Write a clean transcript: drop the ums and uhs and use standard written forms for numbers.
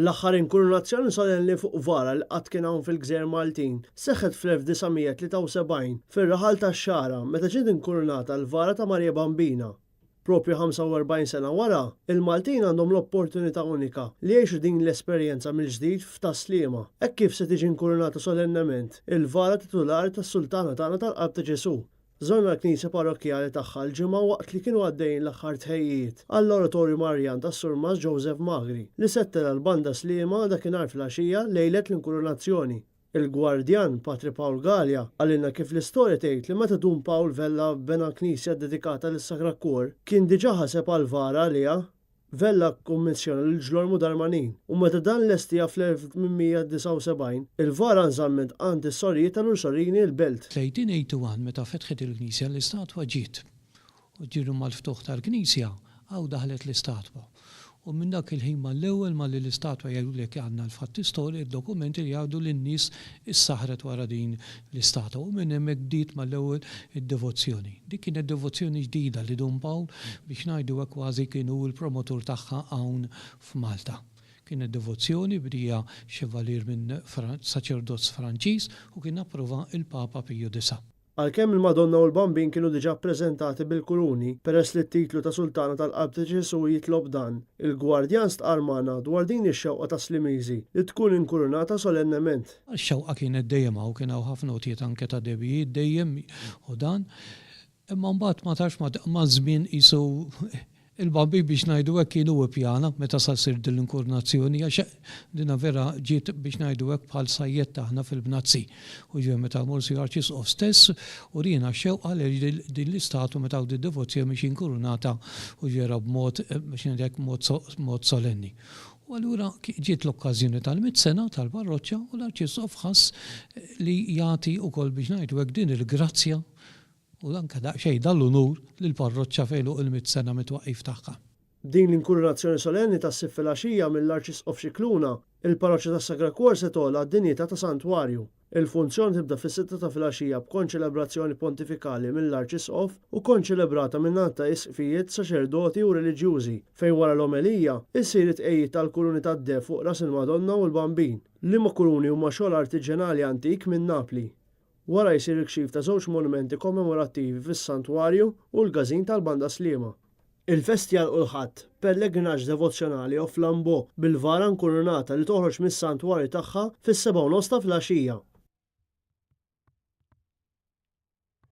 L-aħħar inkurunazzjoni solenni fuq vara li qatt kien hawn fil-gżejjer Maltin seħħet fl-1973 fir-raħal tax-Xagħra meta ġiet inkurunata l-vara ta' Marija Bambina. Proprju 45 sena wara, il-Maltin għandhom l-opportunità unika li jgħixu din l-esperjenza mill-ġdid f'Tas-Sliema hekk kif se tiġi inkurunata solennement il-vara titulari tas-Sultana tagħna tal-Qalb ta' Ġesù. Żorna l-knisja parrokkjali tagħha l-Ġimgħa waqt li kienu għaddejjin l-aħħar tħejjijiet għall-Oratorju Marjan tas-Surmast Joseph Magri li se ttella' l-Banda Sliema dakinhar filgħaxija lejlet l-inkurunazzjoni. Il-Gwardjan, Patri Paul Galea, qalilna kif l-istorja tgħid li meta Dun Pawl Vella bena knisja ddedikata lis-Sacra Cuor kien diġà ħaseb għal vara għaliha. Vella kkummissjona lil Ġlormu Darmanin u meta dan lestiha fl-1879, il-vara nżammet għand is-sorijiet tal-Ursorini l-Belt. Fl-1881 meta fetħet il-knisja l-istatwa ġiet u ġiru mal-ftuħ tal-knisja hawn daħlet l-istatwa u minn dak il-ħin mal-ewwel malli l-istatwa jgħidulek għandna l-fatti storiċi d-dokumenti li jgħidu li n-nies issaħħret wara din l-istatwa u minn hemmhekk bdiet mal-ewwel id-devozzjoni. Dik kienet devozzjoni ġdida li Dun Pawl, biex ngħidu hekk kważi kien hu l-promotur tagħha hawn f'Malta. Kienet devozzjoni bdieha xevalier minn saċerdot Franċiż u kien approva il-Papa Piju Disa'. Għalkemm il-Madonna u l-Bambin kienu diġà ppreżentati bil-kuruni, peress li t-titlu ta' Sultana tal-Qalb ta' Ġesù jitlob dan, il-Gwardjan stqarr magħna dwar din ix-xewqa tas-Slimiżi li tkun inkurunata solennement. Ix-xewqa kienet dejjem hawn, kien hawn ħafna għotjiet anke ta' dehbijiet dejjem u dan. Imma mbagħad ma tafx maż-żmien qisu il-Bambin biex ngħidu hekk kien hu ippjana meta sa ssir din l-inkurnazzjoni għax dina vera ġiet biex ngħidu hekk bħal sajjetta aħna fil-Bnazzi. U ġifieri meta Monsignor Arċisqof stess uriena x-xewqa li din l-istatwa meta hawn d-devozzjoni biex inkurunata u ġera b'mod biex ngħidu hekk mod solenni. U allura ġiet l-okkażjoni tal-mitt sena tal-parroċċa u l-Arċisqof ħass li jagħti wkoll biex ngħidu hekk din il-grazzja u anke daqsxejn dal-unur lill-parroċċa f'għeluq il-mitt sena mit-twaqqif tagħha. B'din l-inkurunazzjoni solenni tas-Sibt filgħaxija mill-Arċisqof Scicluna, il-Parroċċa tas-Sagra Cuor se togħla għad-dinjità ta' Santwarju. Il-funzjoni tibda fis-sitta ta' filgħaxija b'konċelebrazzjoni pontifikali mill-Arċisqof u konċelebrata minn għadd ta' isqfijiet, saċerdoti u reliġjużi, fejn wara l-omelija, isir it-tqegħid tal-kuruni tad-deheb fuq ras il-Madonna u l-Bambin, liema kuruni huma xogħol artiġjanali antik minn Napli. Wara jsir il-kxif ta' żewġ monumenti kommemorattivi fis-Santwarju u l-Każin tal-Banda Sliema. Il-festi jagħlqu l-Ħadd, b'pellegrinaġġ devozzjonali o flambeau bil-vara nkurunata li toħroġ mis-santwarju tagħha fis-sebgħa u nofs ta' filgħaxija.